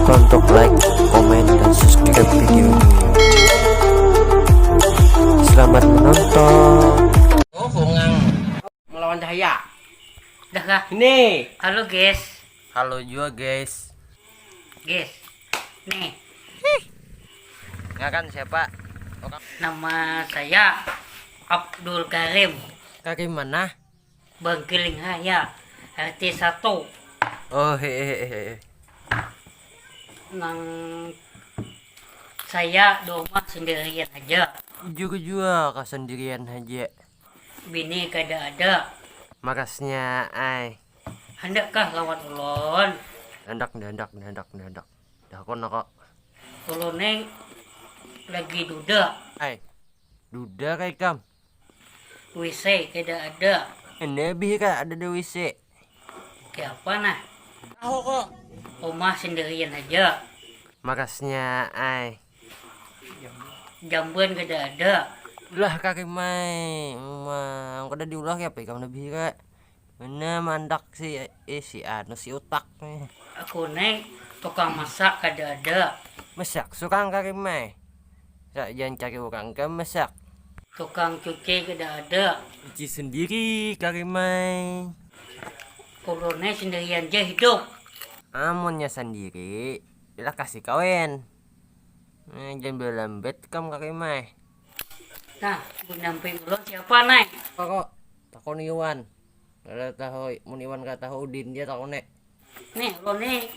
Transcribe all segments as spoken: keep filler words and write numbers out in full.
Lupa untuk like, komen, dan subscribe video ini. Selamat menonton. Oh, bungang. Melawan cahaya. Dah kah? Ini. Halo, guys. Halo juga, guys. Guys. Nih. Ngakan siapa? Orang. Nama saya Abdul Karim. Karim mana? Bangkiling Raya, R T satu. Oh, hehehe. Nang saya di rumah sendirian aja. Jujur jua, kah sendirian haja. Bini kada ada. Marasnya ai. Handakkah lawan ulun? Handak, handak, handak, handak. Dah kono kok. Ulun ni lagi duda. Ai, duda kah ikam? W C kada ada. Ini bihira ada di W C. Kaya apa nah? Tahu kok. Rumah sendirian aja. Marasnya ai. Jamban kada ada. Ulah Karim ai. Mang, kada diulah kaya apa ikam nah bihira. Mana mandak si, eh, si anu, si utak nih. Aku ni tukang masak kada ada. Masak surang Karim ai. Sa, jangan cari urang ke masak. Tukang cuci kada ada. Cuci sendiri Karim ai. Ulun ni sendirian ja hidup. Amunnya sendiri, ilah kasih kawin. Nah, jangan balambat kam Karim ai. Nah, mun namping ulun siapa nai? Apa kok? Takon Iwan. Kada tahu, mun Iwan kada tahu Udin ja takon nih. Nih, ulun nih,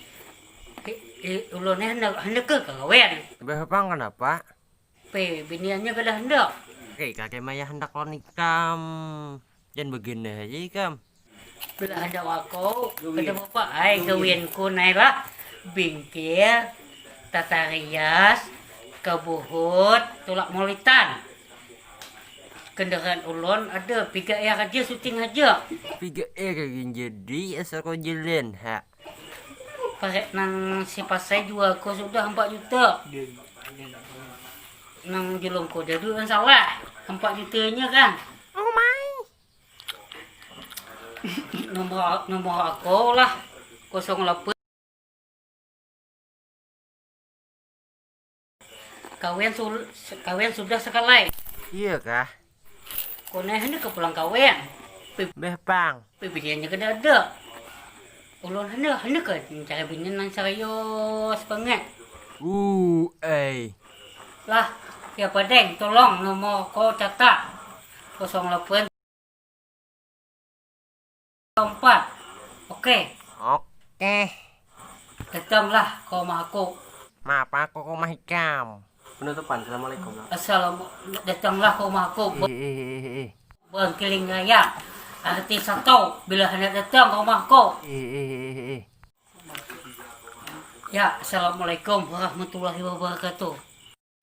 i- i- ulun nih hendak hendak ke kawin. Bah pang kenapa? Pe, biniannya kada hendak. Oke, Karim ai handak lawan ikam. Jangan begini aja ikam. Bila ada wako, kada apa-apa ai kawinku nai lah. Bingkil, tatarias, kabuhut, tulak molitan. Kendaraan ulun ada, piga R aja, syuting aja. Piga R gin jadi asal kau jalan ha. Pakai nang si pasai jua ko sudah empat juta. Nang julung ko dadu yang salah empat jutanya kan. Oh my. Nomor nomor aku lah kosong lapan. Kawin sul kawin sudah sekali. Iya kah? Kone hendak ke pulang kawin. Beh pang. Bibiniannya kada ada. Ulun hendak hendak ke mencari bini nang serius banget. Uh, eh. Lah, siapa deng? Tolong nomor ko catat. Kosong lapan. Empat. Oke. Oke. Datanglah ke rumah aku. Maaf aku ke rumah ikam. Penutupan. Assalamualaikum. Assalamu datanglah ke rumah aku. Eh, eh, eh, eh. Bangkiling Raya. Arti satu. Bila hendak datang ke rumah aku. Eh, eh, eh, eh, eh. Ya, assalamualaikum warahmatullahi wabarakatuh.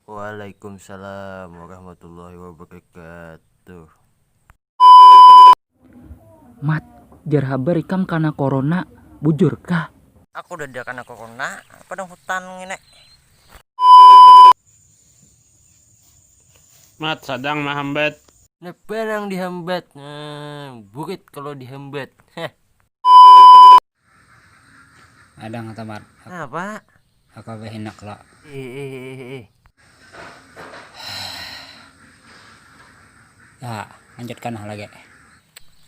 Waalaikumsalam warahmatullahi wabarakatuh. Mat, jar habar ikam kana corona, bujur kah? Aku dada kana corona, padang hutan ngini. Mat, sadang mahambat. Napa nang dihambat? Nah, burit kalau dihambat. Heh. Ada nggak tamat? Apa? Aku bahinak lo. Eh, eh, eh, eh. Ya, lanjutkan lagi.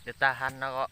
Ditahan kok.